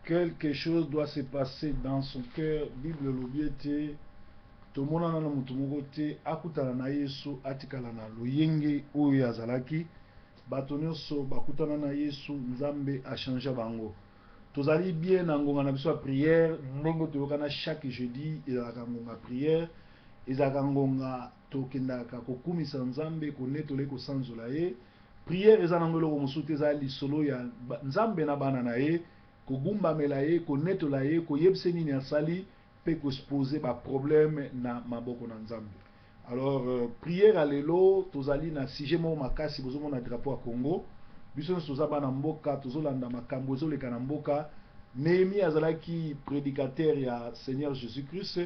Quelque chose doit se passer dans son cœur. Bible elobi ete tomonana na moto moko te akutana na Yesu atikala na loyenge oyo azalaki. Bato nyonso bakutana na Yesu, Nzambe a changea bango. Tozali bien na ngonga na biso ya prière ndenge toyokana chaque jeudi ezalaka ngonga prière, ezalaka ngonga tokendaka kokumisa Nzambe, konetola ye, kosanzola ye. Prière eza nango eloko mosusu te, eza lisolo ya Nzambe na bana na ye, kogumbamela ye, konetola ye, koyebisa ye nini asali pe ko exposer ba problèmes na maboko na Nzambe. Alors prière ya lelo tozali na sujet moko makasi, bozomona drapeau ya Congo, biso nionso toza bana mboka, tozolanda makambo ezoleka na mboka. Nehemie azalaki predicateur ya Seigneur Jesus Christ,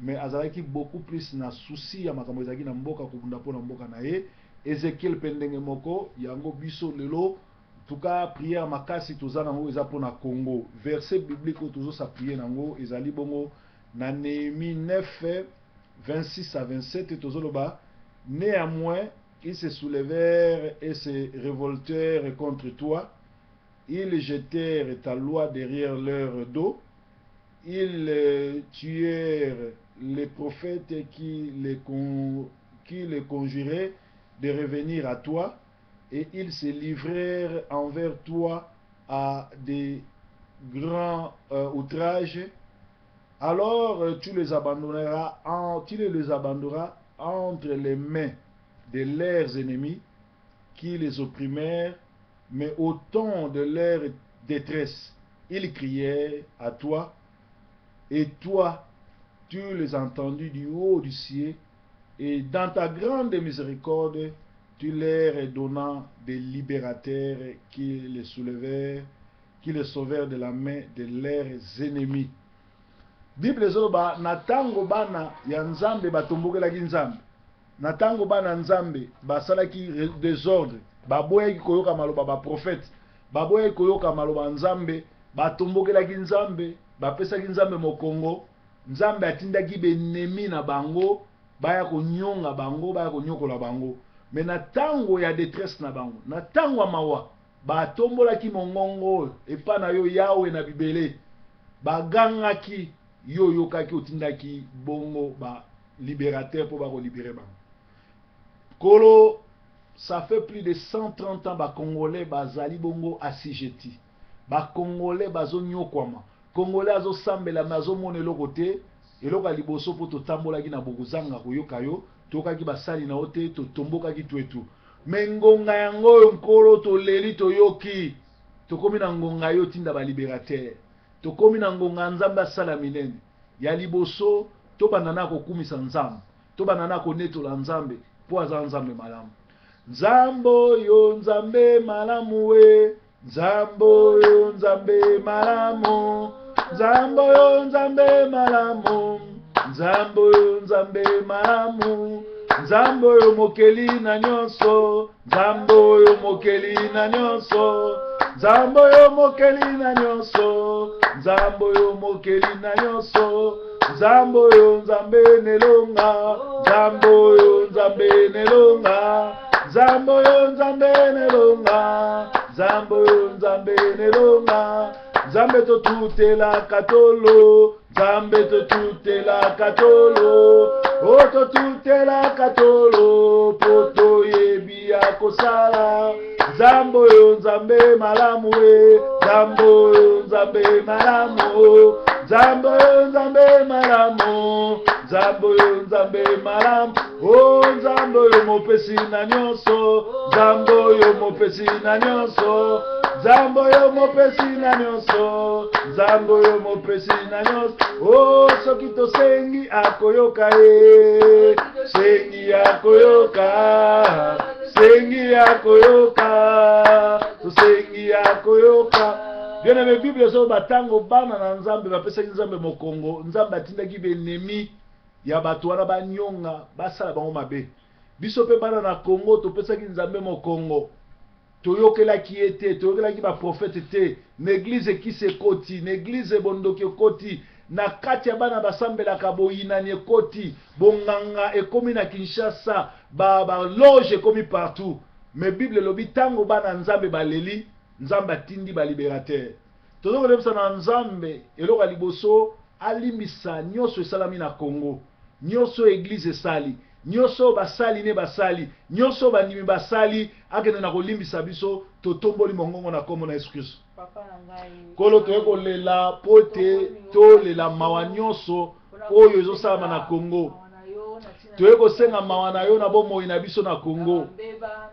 mais azalaki beaucoup plus na souci ya makambo ezalaki na mboka, kobunda mpo na mboka na ye. Ezechiel pe ndenge moko, yango biso lelo en tout cas prière makasi toza nango eza pona Congo. Verset biblique oyo tozo s'appuyer nango ezali bongo na Nehemie 9 26 à 27 tozo loba Néanmoins ils se soulevèrent et se révoltèrent contre toi, ils jetèrent ta loi derrière leur dos, ils tuèrent les prophètes qui les qui les conjuraient de revenir à toi, et ils se livrèrent envers toi à des grands euh, outrages. Alors euh, tu les abandonneras, en, tu les abandonneras entre les mains de leurs ennemis qui les opprimèrent, mais au temps de leur détresse, ils crièrent à toi, et toi, tu les entendus du haut du ciel, et dans ta grande miséricorde, tu leur donnant des libérateurs qui les soulevèrent, qui les sauvèrent de la main de leurs ennemis. Bible ezoloba na tango bana ya Nzambe batombokelaki Nzambe, na tango bana Nzambe basalaki desordre, baboyaki koyoka maloba ba prophète, baboyaki koyoka maloba Nzambe, batombokelaki Nzambe, bapesaki Nzambe mokongo, Nzambe atindaki b'ennemis na bango baya konyonga bango, baya konyokola bango. Mais na tango ya detresse na bango, na tango ya mawa, batombolaki mongongo epa na yo Yahweh na bibele, bagangaki, yo oyokaki, otindaki bongo ba liberateurs po ba ko liberer bango. Nkolo, ça fait plus de 130 ans ba Congolais bazali bongo assujettis. Ba Congolais bazonyokwama. Congolais azo sambela mais azo mona eloko te, eloko ya liboso po totambolaki na bokozanga koyoka yo, toyokaki basali na yo te, totombokaki tout et tout. Mais ngonga yango oyo Nkolo toleli toyoki, tokomi na ngonga yo otinda ba liberateurs, tokomi na ngonga Nzambe asala minene. Ya liboso tobanda na kokumisa Nzambe, tobanda na konetola Nzambe po aza Nzambe malamu. Nzambe oyo Nzambe malamu we. Nzambe oyo Nzambe malamu, Nzambe oyo Nzambe malamu, Nzambe oyo Nzambe malamu, Nzambe oyo mokeli na nyonso, Nzambe oyo mokeli na nyonso, Nzambe oyo mokeli na nyonso, Nzambe oyo mokeli na nyonso, Nzambe oyo Nzambe nelonga, Nzambe oyo Nzambe nelonga. Nzambe oyo Nzambe nelonga, Nzambe oyo Nzambe nelonga, Nzambe totutelaka tolo, Nzambe totutelaka tolo, o totutelaka tolo, po toyebi ya kosala. Nzambe oyo Nzambe malamu e, Nzambe oyo Nzambe malamu, Nzambe oyo Nzambe malamu, Nzambe oyo Nzambe malamu, o Nzambe oyo mopesi na nyonso, Nzambe oyo mopesi na nyonso, Nzambe oyo mopesi na nyonso, Nzambe oyo mopesi na nyonso, o soki tosengi akoyoka ye, sengi akoyoka, sengi akoyoka, tosengi akoyoka. Bien aimé, Bible ezo batango bana na Nzambe bapesaki Nzambe mokongo, Nzambe atindaki benemi ya bato wana banyonga basala bango mabe. Biso pe bana na Congo topesaki Nzambe mokongo, toyokelaki ye te, toyokelaki ba prophète te. Na eglise kisi ekoti, na eglise bondoki ekoti, na kati ya bana basambelaka boyinani ekoti, bonganga ekomi na Kinshasa, ba ba loge ekomi partout. Mais Bible elobi tango bana Nzambe baleli, Nzambe atindi ba liberateur. Tozo koyebisa na Nzambe eloko ya liboso alimbisa nyoso esalami na Congo, nyoso eglise esali, nyoso basali ne basali, nyoso bandimi basali, akende na kolimbisa biso. Totomboli mongongo na kombo na Yesu Kristo. Nkolo, toye kolela po ete tolela mawa nyonso oyo ezosalama na Congo. Toye kosenga mawa na yo na bomoi na biso na Congo.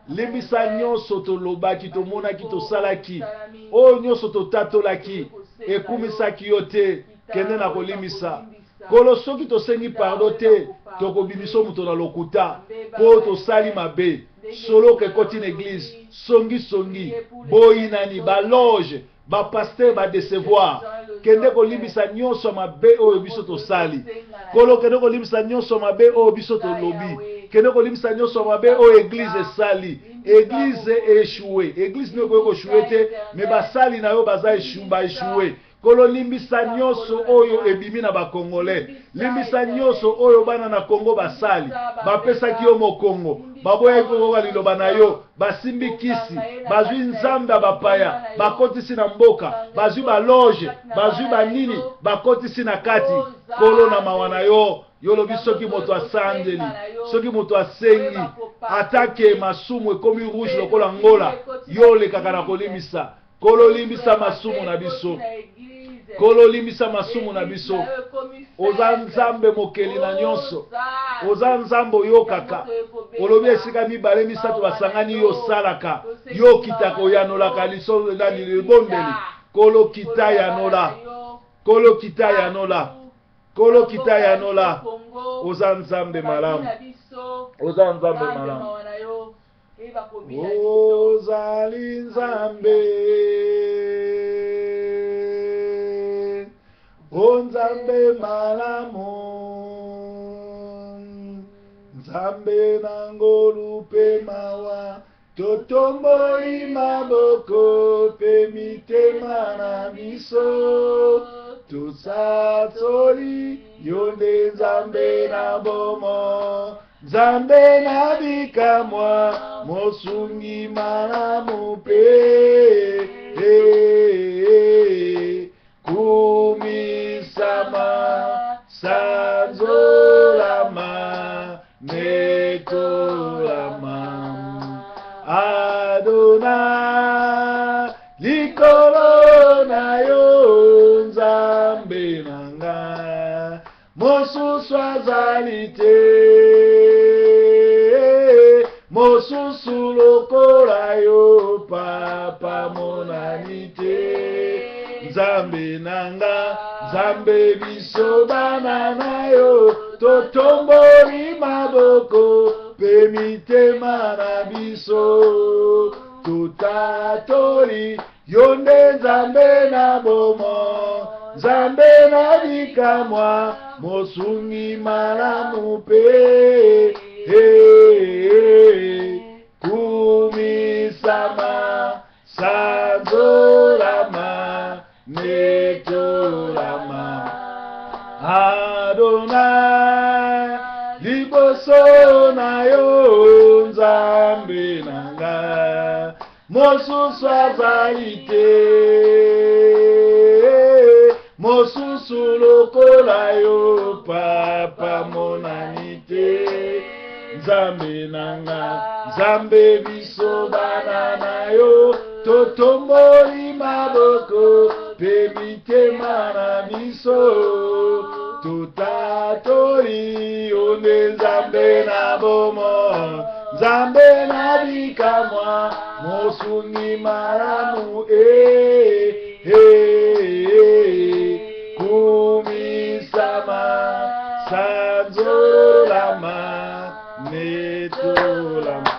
Limbisa nyonso tolobaki, tomonaki, tosalaki, oyo nyonso totatolaki ekumisaki yo te. Kende na kolimbisa. Nkolo, soki tosengi pardon te, tokobimiso moto na lokuta po tosali mabe. Soloka ekoti na eglise, songi songi, boyinani, ba loge, ba pasteur ba decevoir. Kende kolimbisa nyonso mabe oyo biso tosali. Nkolo, kende kolimbisa nyonso mabe oyo biso tolobi. Kende kolimbisa nyonso mabe oyo eglise esali. Eglise echoue, eglise nde ekoki kochoue te, mais basali na yo baza ba echoue. Nkolo, limbisa nyonso oyo ebimi na ba Congolais. Limbisa nyonso oyo bana na Congo basali. Bapesaki yo mokongo, baboyaki koyoka liloba na yo, basimbi kisi, bazwi nzambe ya bapaya, bakotisi na mboka, bazwi ba loge, bazwi ba nini, bakotisi na kati. Nkolo, na mawa na yo, yo olobi soki moto asandeli, soki moto asengi, ata ke masumu ekomi rouge lokola ngola, yo olekaka na kolimbisa. Nkolo, limbisa masumu na biso. Nkolo, limbisa masumu na biso. Oza Nzambe mokeli na nyonso. Oza Nzambe oyokaka. Olobi esika mibale misato basangani, yo osalaka. Yo okitaka, oyanolaka liso nani libondeli. Nkolo, kita yanola. Nkolo, kita yanola. Nkolo, kita yanola. Oza Nzambe malamu. Oza Nzambe malamu. Ozali Nzambe, o Nzambe malamu, Nzambe na ngolu pe mawa, totomboli maboko pe mitema na biso, tosasoli yo nde Nzambe na bomo. Nzambe na bikamwa, mosungi malamu pe kumisama, sanzolama, netolama. Adonai, likolo na yo Nzambe na nga, mosusu azali te, mosusu lokola yo papa monani te. Nzambe na nga, Nzambe biso bana na yo, totomboli maboko pe mitema na biso, totatoli yo nde Nzambe na bomo, Nzambe na bikamwa, mosungi malamu pe kumisama, sanzolama, netolama. Adonai, liboso na yo Nzambe na nga, mosusu azali te. Mosusu lokola yo papa monani te. Nzambe na nga, Nzambe biso bana na yo, totomboli maboko pe mitema na biso. Totatoli yo nde Nzambe na bomoi, Nzambe na bikamwa, mosungi malamu eh, eh, eh, kumisama, sanzolama, netolama.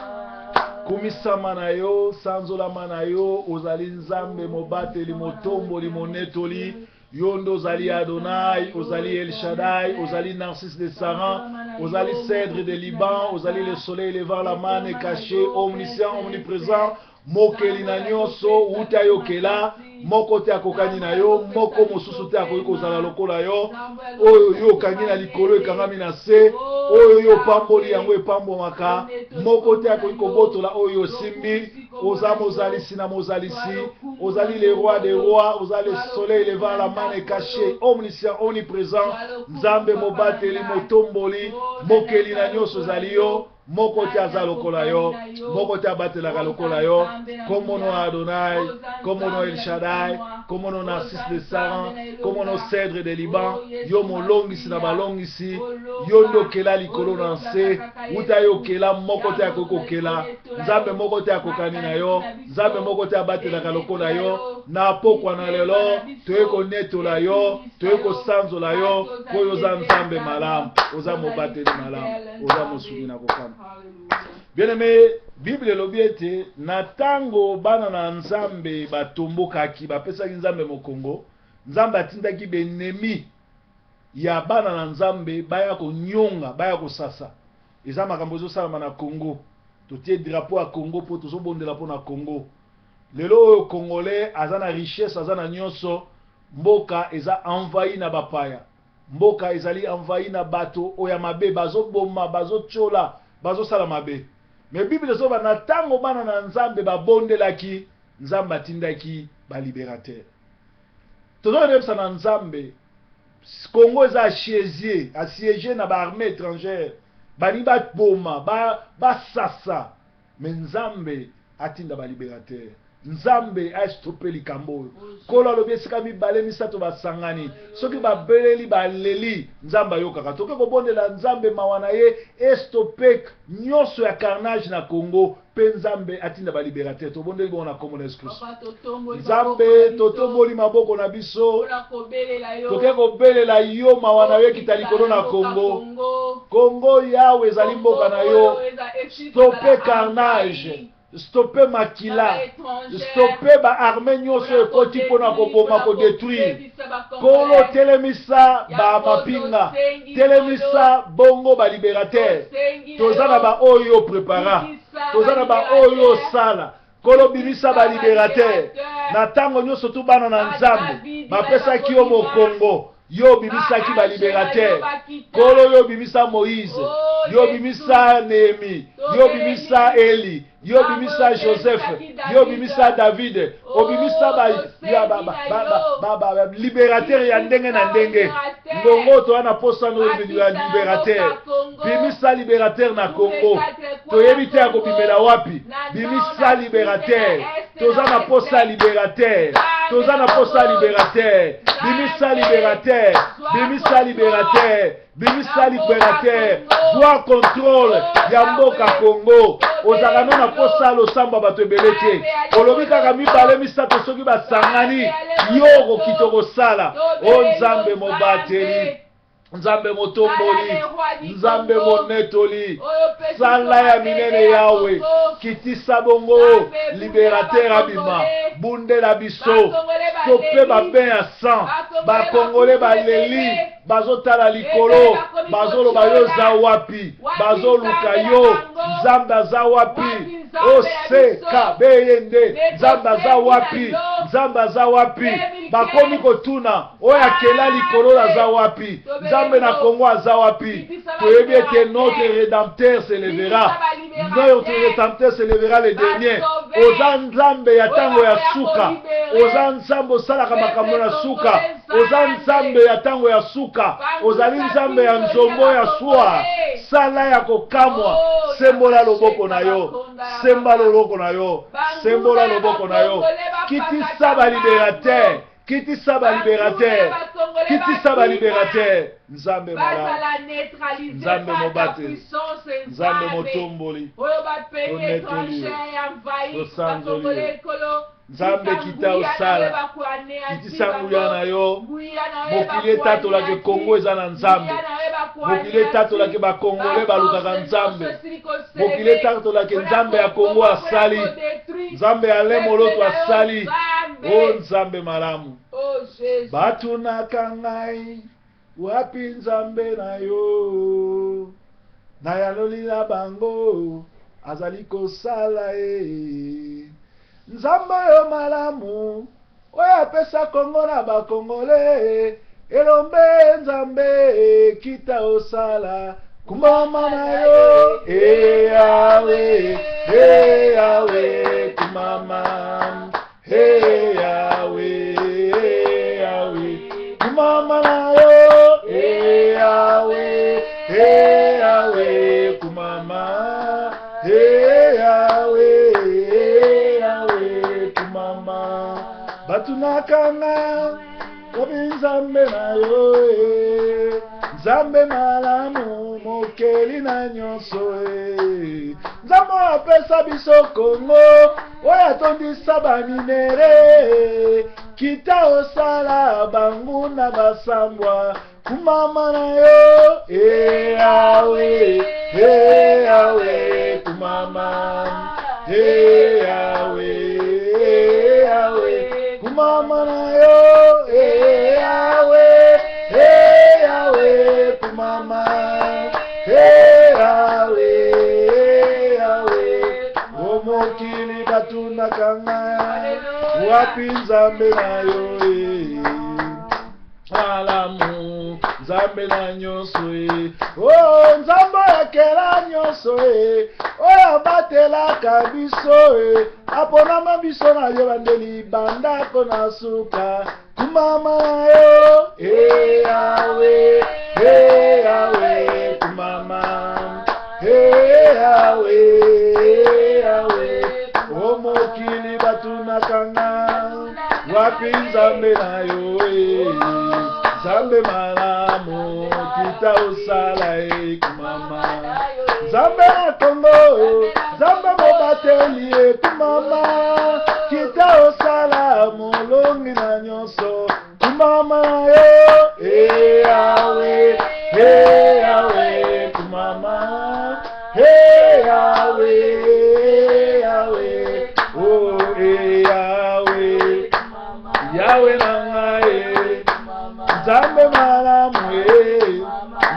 Kumisama na yo, sanzolama na yo, ozali Nzambe mobateli, motomboli, monetoli. Yo nde ozali Adonai, ozali El Shaddai, ozali Narcisse de Saran, ozali Cèdre de Liban, ozali le soleil levant, la manne cachée, omniscient, omniprésent, mokeli na nyonso, wuta yo kela, moko te akokani na yo, moko mosusu te akoki kozala lokola yo. Oyo yo okangi na likolo ekangami na se, oyo yo opamboli yango epambwamaka, moko te akoki kobotola oyo osimbi. Oza mozalisi na mozalisi, ozali le roi des rois, oza le soleil levant, la manne cachée, omniscient, omniprésent, Nzambe mobateli, motomboli, mokeli na nyonso ezali yo. Moko te aza lokola yo, moko te abatelaka lokola yo. Kombo no Adonai, kombo no El Shaddai, kombo no Narcisse de Saran, kombo no Cèdre de Liban, yo molongisi na balongisi, yo nde okela likolo na nse, wuta yo okela, moko te akoki kokela. Nzambe moko te akokani na yo, Nzambe moko te abatelaka lokola yo. Na pokwa na lelo, toye konetola yo, toye kosanzola yo, mpo yo oza Nzambe malamu, oza mobateli malamu, oza mosungi na kokamwa. Bien-aime, Bible elobi ete na tango bana na Nzambe batombokaki, bapesaki Nzambe mokongo, Nzambe atindaki b'ennemis ya bana na Nzambe baya konyonga, baya kosasa. Eza makambo ezosalama na Congo. Totie drapeau ya Congo po tozobondela po na Congo. Lelo oyo Congolais aza na richesse, aza na nyonso, mboka eza envahi na bapaya. Mboka ezali envahi na bato oyo ya mabe, bazoboma, bazotiola, bazosala mabe. Mais Bible ezoloba na tango bana na Nzambe babondelaki, Nzambe atindaki ba liberateurs. Tozo yebisa na Nzambe, Congo eza assiégé, assiégé na ba armées étrangères. Balingi baboma, basasa. Mais Nzambe atinda ba libérateurs. Nzambe a stoppe likambo oyo. Nkolo alobi esika mibale misato basangani, soki babeleli baleli, Nzambe ayokaka. Toke kobondela Nzambe mawa na ye e stoppe nyonso ya carnage na Congo pe Nzambe atinda ba libérateurs. Tobondeli bongo na kombo na Yesu Kristo. Nzambe, totomboli maboko na biso, toke kobelela yo mawa na yo ekita likolo na Congo. Congo Yawe ezali mboka na yo. Stoppe carnage. Stoppe makila, stoppe ba armee nyonso ekoti mpo na koboma ko detruire. Nkolo telemisa ba mapinga, telemisa bongo ba liberateur. Toza na ba oyo yo prepara, toza na ba oyo yo osala. Nkolo bimisa ba liberateur na tango nyonso tu bana na Nzambe bapesaki yo mokongo. Yo obimisaki ba liberateurs. Nkolo yo obimisa Moïse, yo obimisa Nehemie, yo obimisa Eli, yo obimisa Joseph, yo obimisa David, obimisa ba ya ba ba ba ba ba libérateur ya ndenge na ndenge. Ngongo toya na posa no ya libérateur. Bimisa libérateur na Congo. Toyebi te akobimela wapi. Bimisa libérateur. Toza na posa libérateur. Toza na posa libérateur. Bimisa libérateur. Bimisa libérateur. Bimisa libérateur. Zwa contrôle ya mboka Congo. Ozalaka no na posa losambo ya bato ebele te. Olobi kaka mibale misato soki basangani yo okokita okosala. O Nzambe mobateli. Nzambe motomboli, Nzambe monetoli, sala ya minene Yawe, kitisa bongo liberateur abima, bundela biso, stope ba bain ya sang, ba Congolais baleli, bazotala likolo, bazoloba yo oza wapi, bazoluka yo, Nzambe aza wapi? OCKBY nde Nzambe aza wapi? Nzambe aza wapi? Bakomi kotuna oyo akela likolo aza wapi? Nzambe na Congo aza wapi? Toyebi ete notre Redempteur se levera, notre Redempteur se levera le dernier. Oza Nzambe ya tango ya suka. Oza Nzambe osalaka makambo na suka. Oza Nzambe ya ntango ya suka. Ozali Nzambe ya nzombo ya swa. Sala ya kokamwa. Sembola loboko na yo. Semba loboko na yo. Sembola loboko na yo. Kitisa ba liberateur. Kitisa ba liberateur. Kitisa ba liberateur. Nzambe malamu. Nzambe mobateli. Nzambe motomboli. Tonetoli yo. Tosanzoli yo. Nzambe kita osala. Kitisa nguya na yo. Mokili etatolake Kongo eza na Nzambe. Mokili etatolake ba Congolais balukaka Nzambe. Mokili etatolake Nzambe ya Kongo asali. Nzambe ya Alain Moloto asali. O Nzambe malamu. Batunaka ngai wapi Nzambe na yo? Nayanoli na bango azali kosala e. Nzambe oyo malamu oyo apesa Kongo na ba Congolais elombe Nzambe kita osala kumama na yo e Yahweh e Yahweh kumama e Yahweh e Yahweh kumama na yo e Yahweh e Yahweh kumama e Yahweh e Yahweh kumama batunaka nga wapi Nzambe na yo e Nzambe malamu mokeli na nyonso e Nzambe oyo apesa biso Kongo oyo atondisa baminere kita osala banguna basambwa kumama na yo e Yahweh e Yahweh kumama e Yahweh e Yahweh kumama na yo e Yahweh e Yahweh kumama e Yahweh e Yahweh o mokili batunaka nga wapi Nzambe na yo e malamu Nzambe na nyonso e o Nzambe oyo akela nyonso e oyo abatelaka biso e aponama biso na yo bandeli bandako na suka kumama na yo e Yahweh e Yahweh kumama e Yahweh e Yahweh o mokili batunaka nga wapi Nzambe na yo e Nzambe malamu kita osala e kumama Nzambe na Kongo Nzambe mobateli e kumama kita osala molongi na nyonso kumama na yo e Yahweh e Yahweh kumama e Yahweh e Yahweh o e Yahweh Yahweh na ngai Nzambe malamu e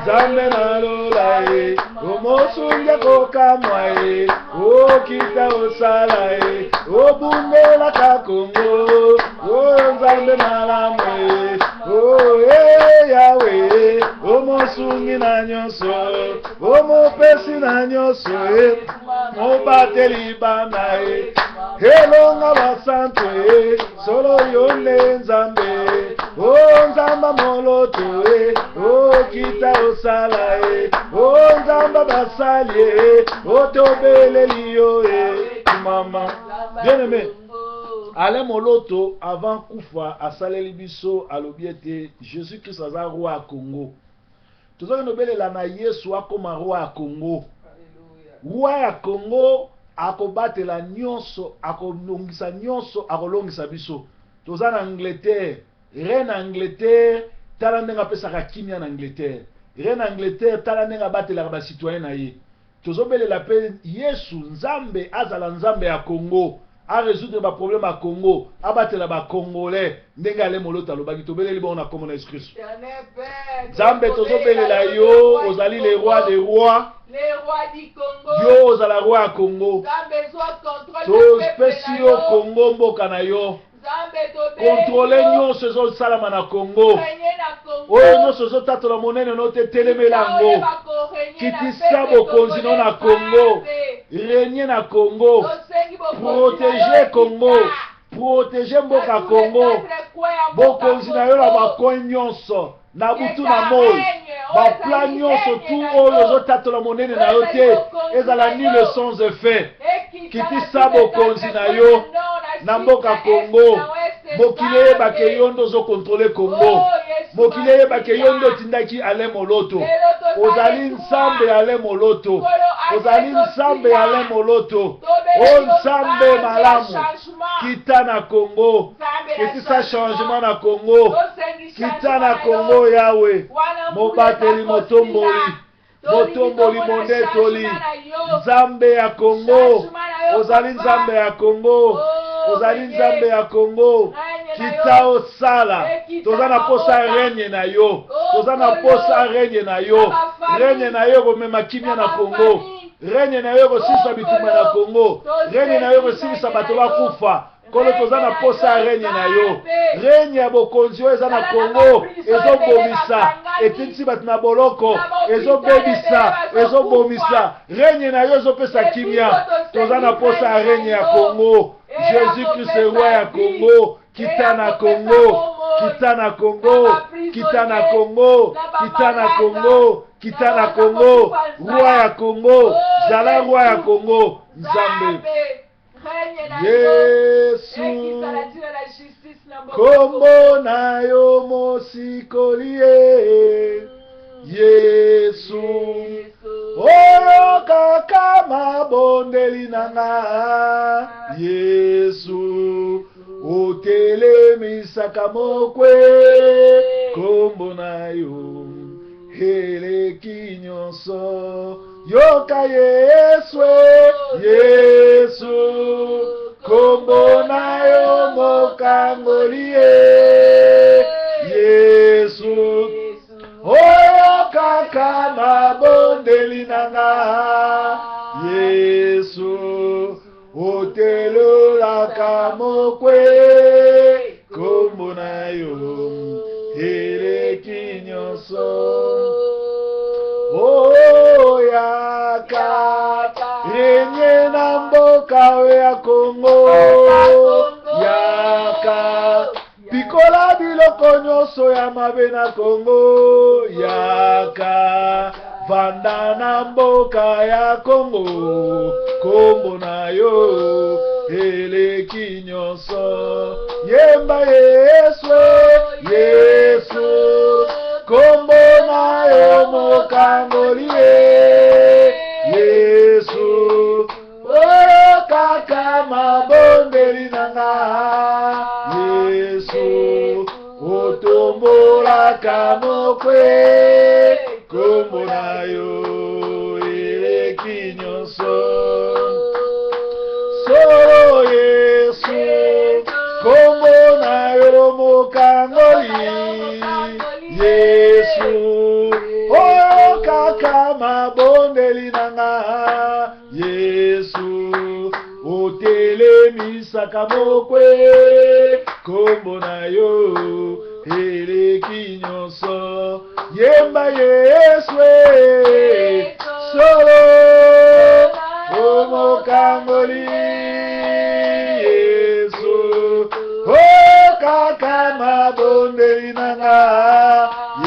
Nzambe na lola e omosungi kokamwa e okita osala e obundelaka Kongo o Nzambe malamu e o e Yahweh omosungi na nyonso omopesi na nyonso e mobateli bana e elonga basantu e solo yo nde Nzambe o Nzamba moloto e okita osala e o Nzamba basali e otobeleli yo e mama. Bien-aimé Alain Moloto avant kufa asaleli biso alobi ete Jésus Christ aza roi ya Congo. Tozokende obelela na Yesu akoma roi ya Congo. Roi ya Congo akobatela nyonso, akolongisa nyonso, akolongisa biso. Toza na Angleterre, reine Angleterre, tala ndenge apesaka kimia na Angleterre. Reine Angleterre, tala ndenge abatelaka ba citoyen na ye. Tozobelela pe Yesu Nzambe azala Nzambe ya Congo, a résoudre ba problème ya Congo, abatela ba Congolais ndenge Alain Moloto alobaki. Tobeleli bongo na kombo na Yesu Christ. Nzambe tozobelela yo, ozali le roi des rois. Yo ozala roi ya Congo. Topesi yo Congo mboka na yo. Contrôle nyonso ezosalama na Congo. Oyo nyonso ezotatola monene no te, telemela yango. Kitisa bokonzi no na Congo. Régner na Congo. Protéger Congo. Protege mboka Congo, bokonzi na yo na ba coin nyonso, na butu na moi, ba plan nyonso tout oyo ozotatola monene na yo te, ezala nul sans effet. Kitisa bokonzi na yo na mboka Congo, mokili eyeba ke yo nde ozo controle Congo, mokili eyeba ke yo nde otindaki Alain Moloto, ozali Nzambe ya Alain Moloto, ozali Nzambe ya Alain Moloto, o Nzambe malamu, kita na Congo, kitisa changement na Congo, kita na Congo Yahweh, mobateli motomboli motomboli mondetoli nzambe ya kongo ozali nzambe ya kongo ozali nzambe ya kongo kita osala toza na posa renye na yo toza na posa renye na yo renye na yo ekomema kimia na kongo renye na yo ekosilisa bitumba na kongo renye na yo ekosilisa bato bakufa Nkolo toza na posa ya règne na yo. Règne ya bokonzi oyo eza na Congo ezobomisa, etindisi bato na boloko, ezobebisa, ezobomisa. Règne na yo ezopesa kimia. Toza na posa ya règne ya Congo. Jésus Christ roi ya Congo, kita na Congo, kita na Congo, kita na Congo, kita na Congo, kita na Congo, roi ya Congo, zala roi ya Congo, Nzambe. Yesu, kombo na yo mosikoli ye. Yesu, oyokaka mabondeli na nga. Yesu, otelemisaka mokwe, kombo na yo eleki nyonso. Yoka Yesu, Yesu, kombo na yo mokangoli ye. Yesu, oyokaka mabondeli na nga. Yesu, otelolaka mokwe, kombo na yo eleki nyonso. Oyaka renye na mboka oyo ya Kongo, yaka pikola biloko nyonso ya mabe na Kongo, yaka vanda na mboka ya Kongo, kombo na yo eleki nyonso. Yemba Yesu, Yesu, kombo na yo mokangoli ye. Yesu, oyo kaka mabondeli na nga. Yesu, otombolaka mokwe, kombo na yo eleki nyonso. Solo Yesu, kombo na yo mokangoli. Yesu, oyo kaka mabondeli na nga. Yesu, otelemisaka mokwe, kombo na yo eleki nyonso. Yemba Yesu, eh, solo omokangoli Yesu, o kaka mabondeli na nga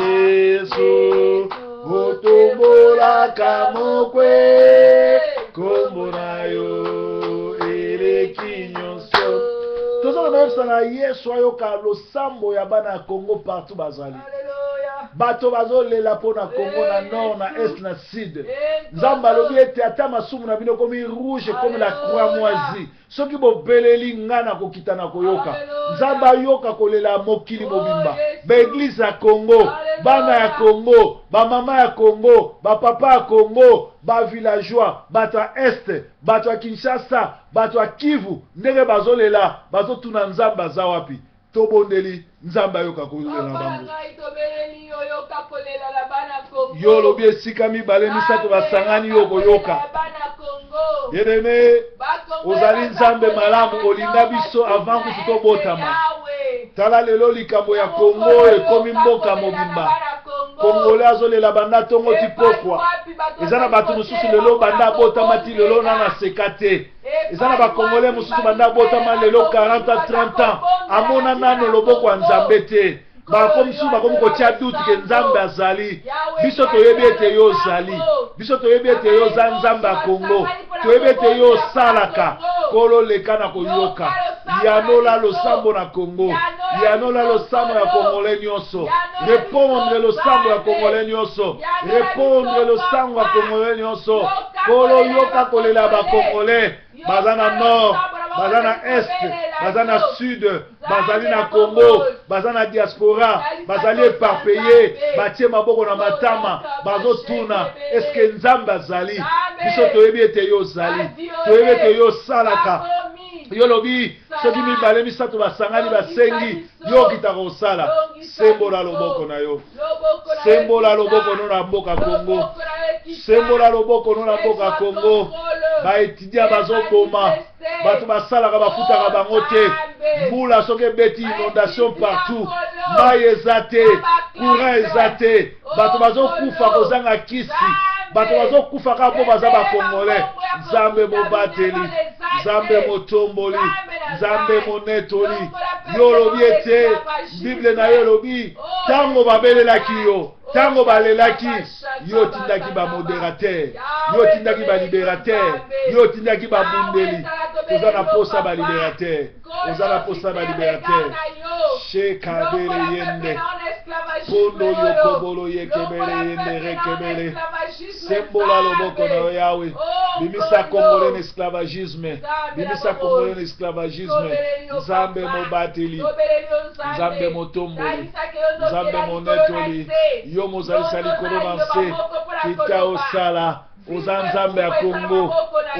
Yesu, otombolaka mokwe, kombo na yo eleki nyonso. Toza na yebisa na Yesu ayoka losambo ya bana ya Congo partout bazali. Bato bazolela mpo na Congo na nord na est na sud. Nzambe alobi ete ata masumu na bino ekomi rouge comme la cramoisie, soki bobeleli nga na kokita na koyoka. Nzambe ayoka kolela ya mokili mobimba, ba eglise ya Congo, bana ya Congo, ba mama ya Congo, ba papa ya Congo, ba villageois, bato ya est, bato ya Kinshasa, bato ya Kivu, ndenge bazolela, bazotuna Nzambe aza wapi. Tobondeli Nzambe ayoka kolela na bango. Yo olobi esika mibale misato basangani yo okoyoka. Bien-aime, ozali Nzambe malamu, olinga biso avant kutu tobotama. Tala lelo likambo ya Congo ekomi mboka mobimba. Congolais azolela banda tongo ti pokwa. Eza na bato mosusu lelo banda abotama ti lelo nanu aseka te. Eza na ba Congolais mosusu banda abotama lelo 40 ans 30 ans amona nano loboko ya Nzambe te. Bakomi mosusu bakomi kotia doute ke Nzambe azali. Biso toyebi ete yo ozali. Biso toyebi ete yo oza Nzambe ya Congo. Toyebi ete yo osalaka. Nkolo leka na koyoka. Yanola losambo na Congo. Yanola losambo ya Congolais nyonso. Repondre losambo ya Congolais nyonso. Repondre losambo ya Congolais nyonso. Nkolo yoka kolela ya ba Congolais. Baza na nord, baza na est, baza na sud, bazali na Congo, baza na diaspora, bazali éparpillé, batie maboko na matama, bazotuna est-ce que Nzambe azali? Biso toyebi ete yo ozali, toyebi ete yo osalaka. Yo olobi soki mibale misato basangani basengi yo okitaka kosala. Sembola loboko na yo, sembola loboko no na mboka Congo, sembola loboko no na mboka Congo. Ba etudiants bazoboma bato, basalaka bafutaka bango te. Mbula soki ebeti, inondation partout, mai eza te, courant eza te, bato bazokufa kozanga kisi, bato bazokufa kaka mpo baza bakongolais. Nzambe mobateli, Nzambe motomboli, Nzambe monetoli, yo olobi ete Bible na yo elobi ntango babelelaki yo, ntango balelaki yo, otindaki bamodérateur, yo otindaki balibérateur, yo otindaki babundeli. Toza na posa balibérateur, oza na posa balibérateur. Shekabele yende pondo yokobolo yekebele yende rekebele. Sembola loboko na yo Yawe, bimisa Congolais na esclavagisme, bimisa Congolais na esclavagisme. Nzambe mobateli, Nzambe motomboli, Nzambe monetoli, yo mozalisa likolo na nse, kita osala. Oza Nzambe ya Congo,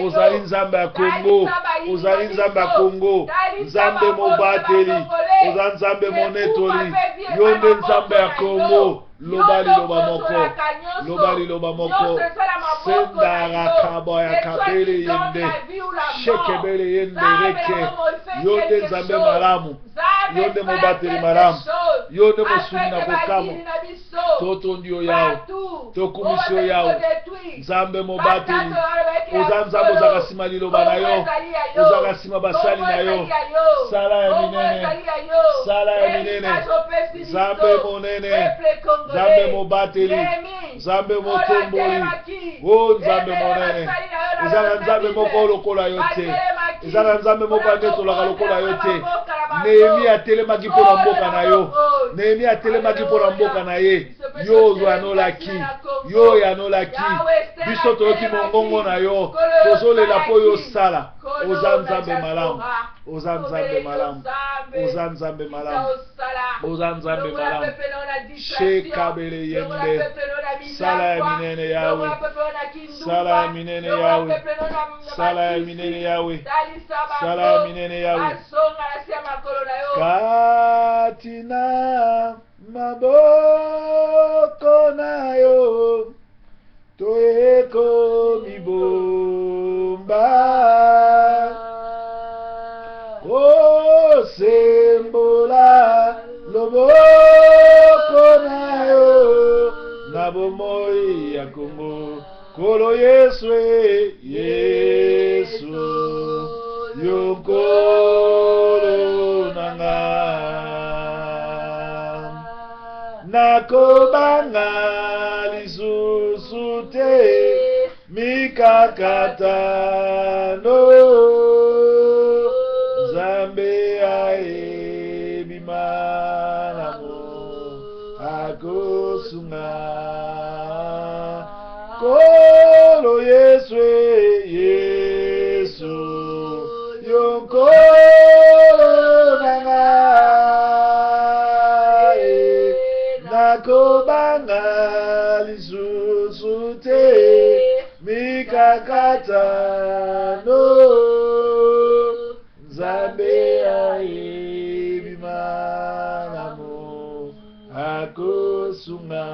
ozali Nzambe ya Congo, ozali Nzambe ya Congo, Nzambe mobateli, oza Nzambe monetoli, yo nde Nzambe ya Congo. Loba liloba moko, loba liloba moko. Sendara ya kabele yende shekebele yende reke. Yo nde Nzambe malamu, yo nde mobateli malamu, yo nde mosungi na kokamwa. Totondi yo Yawe, tokumisi yo Yawe, Nzambe mobateli. Oza Nzambe, ozalaka nsima liloba na yo, ozalaka nsima basali na yo. Sala ya minene, sala ya minene, Nzambe monene, Nzambe mobateli, Nzambe motomboli, o Nzambe monene. Eza na Nzambe moko lokola yo te, eza na Nzambe moko anetolaka lokola yo te. Nehemi atelemaki mpo na mboka na yo, Nehemi atelemaki mpo na mboka na ye. Yo oyanolaki, yo oyanolaki. Biso toyoki mongongo na yo, tozolela mpo yo osala. Oza Nzambe malamu, oza Nzambe malamu, oza Nzambe malamu, oza Nzambe malamu. Shekabele yende, sala ya minene Yawe, sala ya minene Yawe, sala ya minene Yawe, sala ya minene Yawe. Kati na maboko na yo toyeko mibomba, osembola loboko na yo na bomoi ya Kongo. Nkolo Yesu, e Yesu, yo Nkolo na nga, nakobanga lisusu te mikakatano, Nzambe ayebi malamu akosunga. Nkolo Yesu, e Yesu, yo Nkolo na ngai, nakobanga lisusu te mikakatano, Nzambe ayebi malamu akosunga.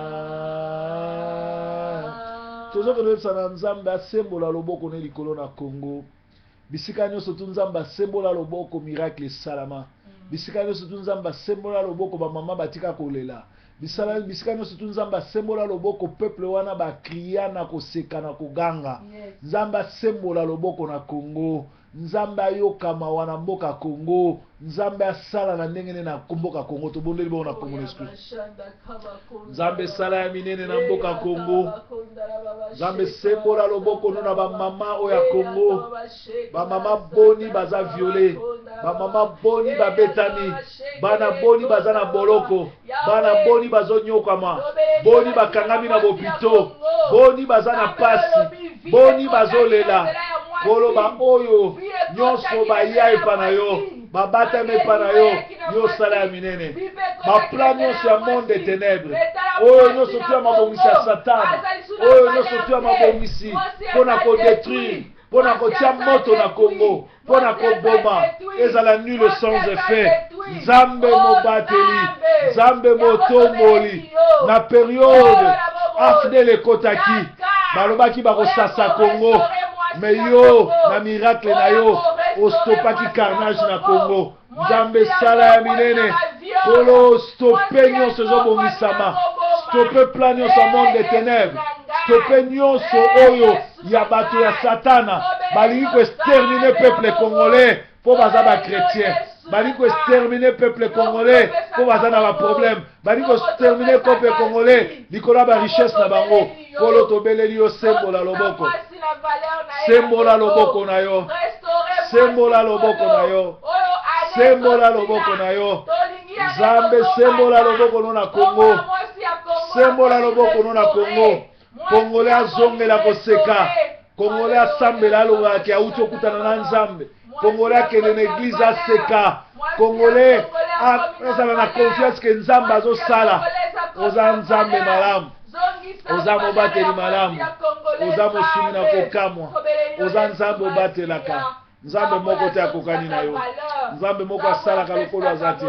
Tozokende koyebisa na Nzambe asembola loboko ne likolo na Congo. Bisika nyonso tu Nzambe asembola loboko, miracle esalama. Bisika nyonso tu Nzambe asembola loboko, bamama batika kolela. Bisala, bisika nyonso tu Nzambe asembola loboko, peuple wana bakria na koseka na koganga. Nzambe asembola loboko na Congo. Nzambe ayoka mawa na mboka Congo. Nzambe asala na ndenge nini na mboka Congo. Tobondeli bongo na Congo na Yesu Kristo. Nzambe sala ya minene na mboka Congo. Nzambe sembola loboko no na bamama oyo ya Congo. Bamama boni baza viole, bamama boni babetami, bana boni baza na boloko, bana boni bazonyokama, boni bakangami na bopito, boni baza na pasi, boni bazolela. Nkolo, baoyo nyonso baya epa na yo, babatami epa na yo, yo osala ya minene. Baplan nyonso ya monde de ténèbres, oyo nyonso tu ya mabongisi ya Satana, oyo nyonso tu ya mabongisi mpo na kodetruire, mpo na kotia moto na Congo, mpo na koboma, ezala nul sans effet. Nzambe mobateli, Nzambe motomboli, na periode AFDL ekotaki, balobaki bakosasa Congo, mais yo na miracle na yo ostopaki carnage na Congo. Nzambe sala ya minene, Nkolo stope nyonso ezobongisama, stope plan nyonso ya monde de ténèbres, stope nyonso oyo ya bato ya Satana balingi koextermine peuple congolais mpo baza ba chrétien, balingi koextermine peuple congolais mpo baza na baproblème, balingi koextermine peuple congolais likolo ya barichesse na bango. Nkolo tobeleli yo, sembola loboko, sembola loboko na yo, sembola loboko na yo, sembola loboko na yo. Nzambe sembola loboko no na Congo, sembola loboko no na Congo. Congolais azongela koseka, Congolais asambela alobaka auti okutana na Nzambe, Congolais akende na eglise aseka, Congolais azala na confiance ke Nzambe azosala. Oza Nzambe malamu, oza mobateli malamu, oza mosuni na kokamwa, oza Nzambe obatelaka. Nzambe moko te akokani na yo, Nzambe moko asalaka lokolo aza te.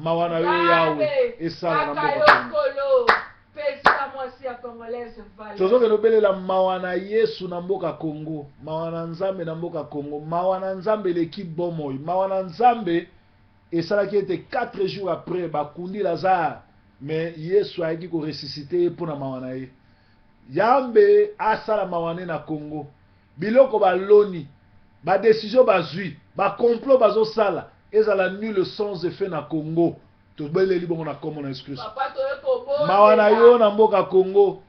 Mawa na yo Yawe esala na mboka Congo. Tozokende obelela mawa na Yesu na mboka Congo, mawa na Nzambe na mboka Congo. Mawa na Nzambe eleki bomoi. Mawa na Nzambe esalaki ete 4 jours après bakundi Lazare, mais Yesu ayaki ko ressusciter ye mpo na mawa na ye. Yambe asala mawa ne na Congo. Biloko baloni, ba decision bazwi, ba complot bazosala ezala nul sans effet na Congo. Tobeleli bongo na kombo na Yesu Kristo. Mawa na yo na mboka Congo.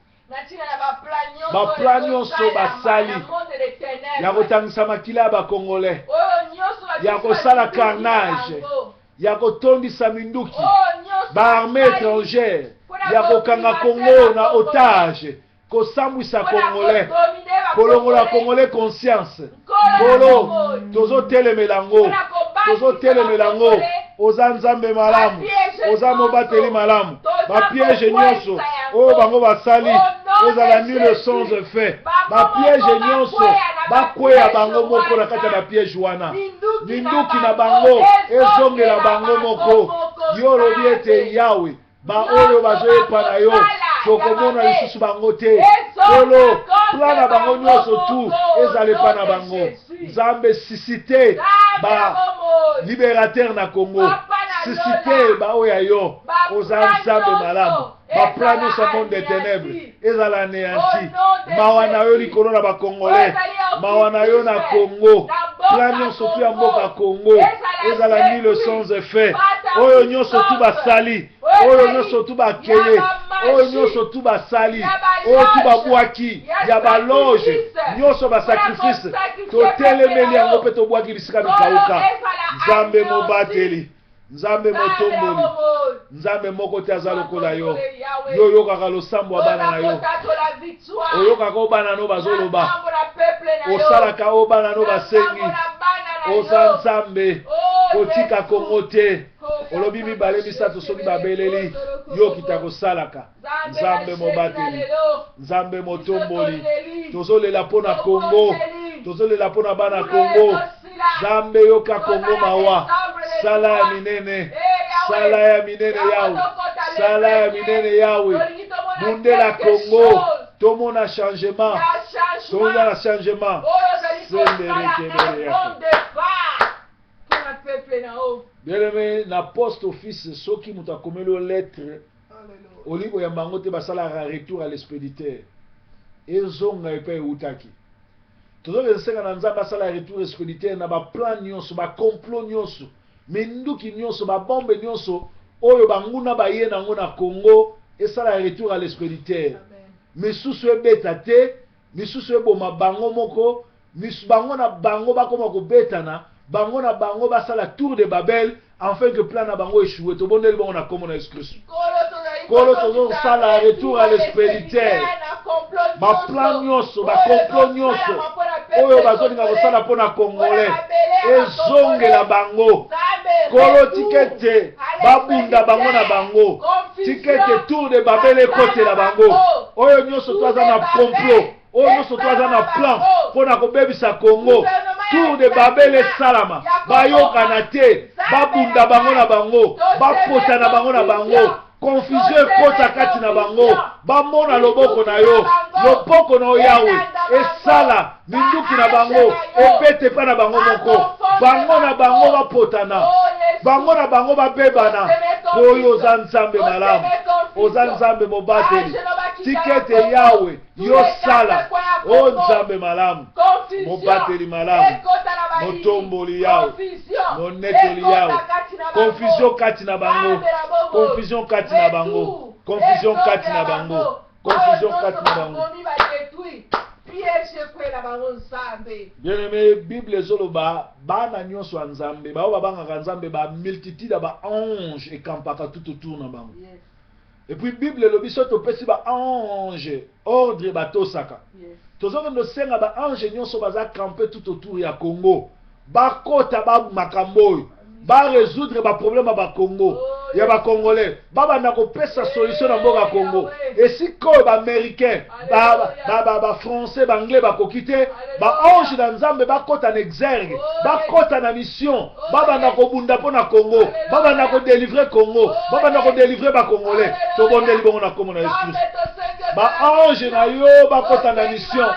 Ba plan nyonso basali ya kotangisa makila ya ba Congolais, ya kosala carnage, ya kotondisa minduki, ba armées étrangères, ya kokanga Congo na otage, kosambwisa Congolais, kolongola Congolais conscience. Nkolo, tozotelemela yango, tozotelemela yango. Oza Nzambe malamu, oza mobateli malamu. Bapiège nyonso oyo bango basali ezala nul sans effet. Bapiège nyonso bakweya bango moko na kati ya bapiège wana, minduki na bango ezongela bango moko. Yo olobi ete Yawe, baoyo bazoyepa na yo tokomona lisusu bango te. Nkolo, plan na bango nyonso tu ezala epa na bango. Nzambe, suscite ba libérateur na Congo, suscite baoyo ya yo. Oza Nzambe malamu. Baplan nyonso ya monde de ténèbres ezala anéanti. Mawa na yo likolo na bakongolais, mawa na yo na Congo. Plan nyonso tu ya mboka Congo ezala nul sans effet. Oyo nyonso tu basali, oyo nyonso tu bakeye, oyo nyonso tu basali, oyo tu babwaki ya baloge nyonso, basacrifice, totelemeli yango mpe tobwaki bisika bikauka. Nzambe mobateli, Nzambe motomboli, Nzambe moko te aza lokola yo. Yo oyokaka losambo ya bana na yo, oyokaka oyo bana no bazoloba, osalaka oyo bana no basengi. Oza Nzambe, kotika Kongo te. Olobi mibale misato soki babeleli yo, okita kosalaka. Nzambe mobateli, Nzambe motomboli, tozolela mpo na Kongo, tozolela mpo na bana Kongo. Nzambe yoka Kongo mawa, sala ya minene, sala ya minene Yawe, sala ya minene Yawe, bundela Kongo, tomona changement, tomona changement. Senderekebere yako. peuple na yo. Bien aimé, na poste office soki moto akomeli yo lettre olingi koyamba yango te, basalaka retour à l'expéditeur, ezonga epai eutaki. Tozokende senga na Nzambe asala retour expéditeur na baplan nyonso, bacomplot nyonso, minduki nyonso, babombe nyonso oyo banguna baye nango na Congo, esala retour à l'expéditeur. Misusu ebeta te, misusu eboma bango moko, bango na bango bakoma kobetana, bango na bango basala tour de Babel afin que plan na bango échoue. Tobondeli bango na kombo na Yesu Kristo. Nkolo, tozosala retour à l'expéditeur baplan nyonso, bacomplot nyonso oyo bazolinga kosala mpo na Congolais, ezongela bango. Nkolo, tika ete babunda bango na bango, tika ete tour de Babel ekotela bango. Oyo nyonso to aza na complot, oyo nyonso to aza na plan mpo na kobebisa Congo, tour de Babel esalama, bayokana te, babunda bango na bango, bapotana bango na bango, confusion ekota kati na bango, bamona loboko na yo. Loboko na yo Yawe esala minduki na bango ebete epai na bango moko, bango na bango bapotana, bango na bango babebana. Po oyo oza Nzambe malamu, oza Nzambe mobateli. Tika ete Yawe yosala, o Nzambe malamu, mobateli malamu, motomboli Yawe, monetoli Yawe. Confusion kati na bango, confusion kati na bango, confusion kati na bango, confusion kati na bango. Bien aimé, Bible ezoloba bana nyonso ya Nzambe, bao babangaka Nzambe, bamultitude ya baange ekampaka tout autour na bango. Et puis Bible elobi so topesi baange ordre, batosaka. Tozokende osenga baange nyonso baza campe tout autour ya Congo, bakota bamakambo oyo, barésoudre baproblème ya Bacongo, ya Bacongolais, babanda kopesa solution na mboka Congo. Esika oyo Baaméricain, Bafrançais, Baanglais bakoki te, baange na Nzambe bakota na exergue, bakota na mission, babanda kobunda mpo na Congo, babanda kodélivrer Congo, babanda kodélivrer Bacongolais. Tobondeli bongo na nkombo na Yesu Kristo. Baange na yo bakota na mission,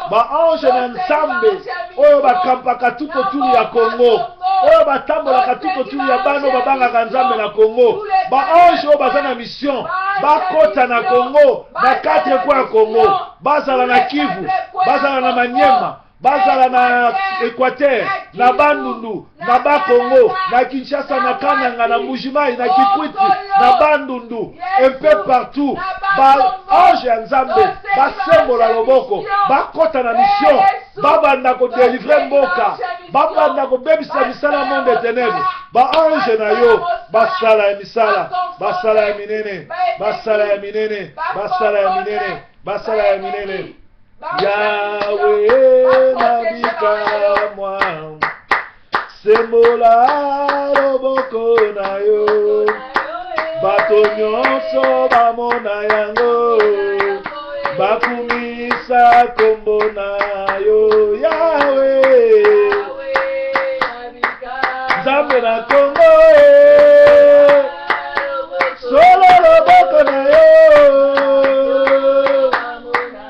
baange na Nzambe oyo bakampaka tout autour ya Congo, oyo batambolaka tout autour ya bana oyo babangaka Nzambe na Congo, baange oyo baza na mission bakota na Congo, na quatre coins ya Congo, bazala na Kivu, bazala na Maniema, bazala na Équateur, na Bandundu, na Bakongo, na Kinshasa, na Kananga, na Mbujimai, na Kikwiti, na Bandundu, un peu partout, baange ya Nzambe basembola loboko, bakɔta na mission, babanda kodélivrer mboka, babanda kobebisa misala monde de ténèbre. Baange na yo basala ya misala, basala ya minene, basala ya minene, basala ya minene, basala ya minene. Yawe na bikamwa, sembola loboko na yo, bato nyonso bamona yango, bakumisa kombo na yo. Yawe Nzambe na Kongo e, solo loboko na yo,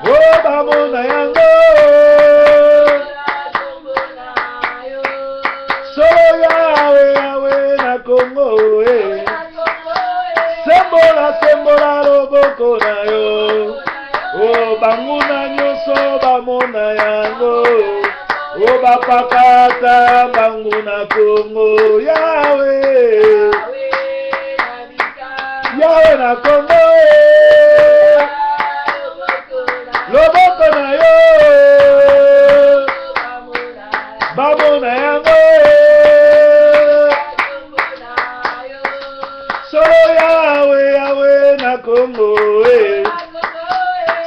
o bamona yango. Solo Yawe, Yawe na Kongo e, sembola, sembola loboko na yo, o banguna nyonso bamona yango, o bapakata bangu na Kongo. Yawe, Yawe na Kongo e, loboko na yo, bamona yango e. Solo Yawe, Yawe na Kongo e,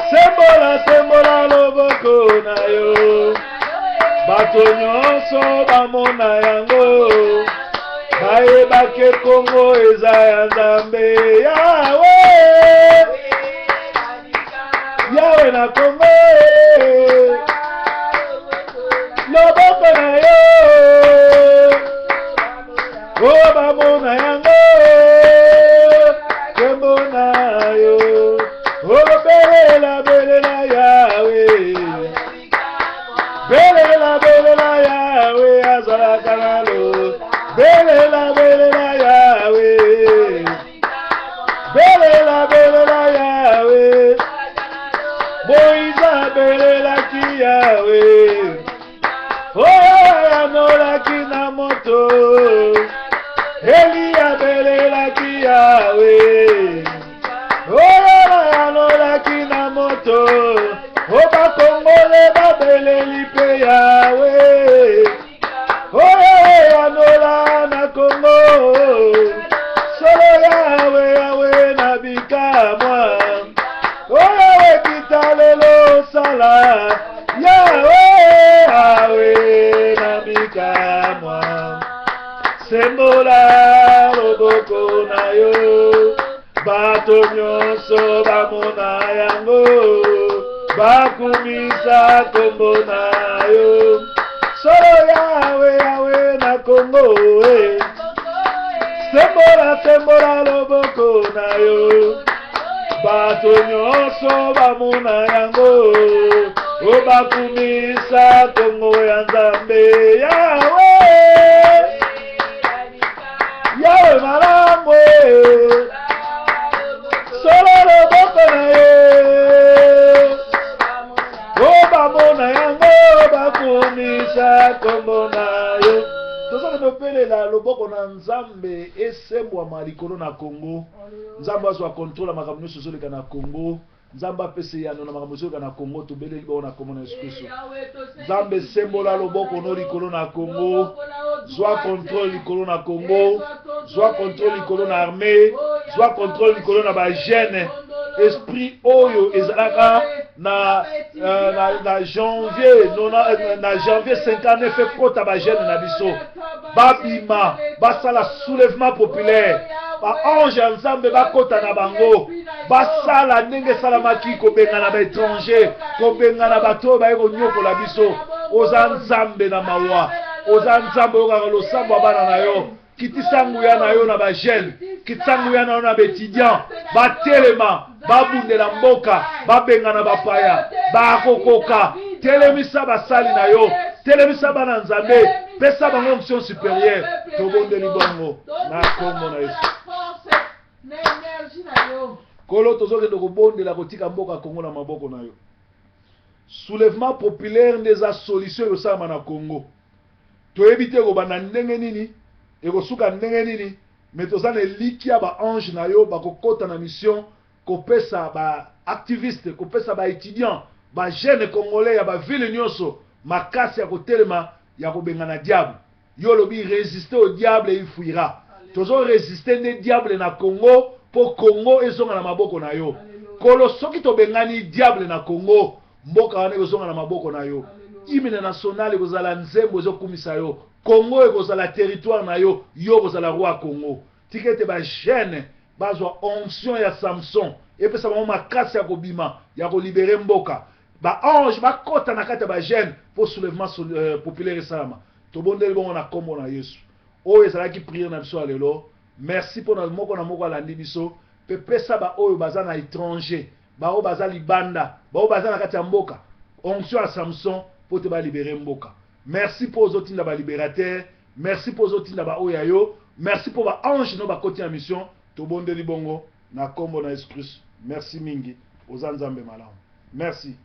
sembola, sembola loboko na yo, bato nyonso bamona yango, bayebake Kongo eza ya Nzambe. Yawe, Yawe na Kongo e, loboko na yo, o bamona yango, nkembo na yo. O belela, belela Yawe, belela, belela Yawe, azalaka na lo. belela Yawe. Belela, belela Yawe. Moïse abelelaki Yawe. Oyo ayanolaki na moto. Eli abelelaki Yawe. Oyo ayanolaki na moto. O bakongole babeleli mpe Yawe. Oyo eyanola na Kongo. Solo Yawe, Yawe na bikamwa. Oyo ekita lelo sala. Yawe, Yawe na bikamwa. Sembola loboko na yo. Bato nyonso bamona yango. Bakumisa kombo na yo. Solo Yawe, Yawe na Kongo. Eh. Sembola, sembola loboko na yo. Bato nyonso bamona yango. O bakumisa Kongo ya Nzambe. Yawe, Yawe malamu. Eh. Solo loboko na ye. O bamona yango bakumisa kombo na yo. Tozokende opelela loboko na Nzambe esembwama likolo na Congo. Nzambe azwa contrôle ya makambo nyonso ezoleka na Congo. Nzambe apesa eyano na makambo ezoleka na Congo. Tobeleli bango na kombo na Yesu Kristo. Nzambe sembola loboko no likolo na Congo. Zwa contrôle likolo na Congo. Zwa contrôle likolo na armée. Zwa contrôle likolo na ba jeunes. Esprit oyo ezalaka na, na, na janvier nona, na janvier 59 ekota ba jeunes na biso babima basala soulèvement populaire ba ange ya Nzambe bakota na bango basala ndenge esalamaki kobengana ba étranger, kobengana bato oyo baye konyokola biso. Oza Nzambe na mawa, oza Nzambe oyokaka losambo ya bana na yo. Kitisa nguya na yo na ba jeunes, kitisa nguya na yo na ba étudiants, batelema babundela mboka, babengana bapaya, bakokoka. Telemisa basali na yo, telemisa bana Nzambe, pesa bango onction supérieure. Tobondeli bongo na kombo na Yesu. Kolo, tozokende kobondela kotika mboka Kongo na maboko na yo. Soulèvement populaire nde eza solution ekosalama na Congo. Toyebi te ekobanda ndenge nini, ekosuka ndenge nini, mais toza na elikya ba ange na yo bakokota na mission kopesa ba activiste, kopesa ba étudiants, ba jeunes congolais ya ba ville nyonso makasi ya kotelema ya kobengana diable. Yo olobi résister au diable, il fuira. Tozo résister nde diable na Congo mpo Congo ezonga na maboko na yo. Kolo, soki tobengani diable na Congo, mboka wana ekozonga na maboko na yo. Hymne national ekozala nzembo ezokumisa yo. Congo ekozala territoire na yo, yo okozala roi Congo. Tika ete ba jeunes bazwa onction ya Samson, epesa bango makasi ya kobima ya kolibérer mboka. Ba ange bakota na kati ya ba jeunes mpo soulèvement populaire esalama. Tobondeli bongo na nkombo na Yesu. Oyo ezalaki prière na biso ya lelo. Merci mpona moko na moko alandi biso, mpe pesa baoyo baza na étranger, baoyo baza libanda, baoyo baza na kati ya mboka onction ya Samson mpo te balibérer mboka. Merci mpo ozotinda balibérateur. Merci mpo ozotinda baoyo ya yo. Merci mpo baange no bakoti ya mission. Tobondeli bongo na nkombo na Yesu Kristo. Merci mingi, oza Nzambe malamu. Merci.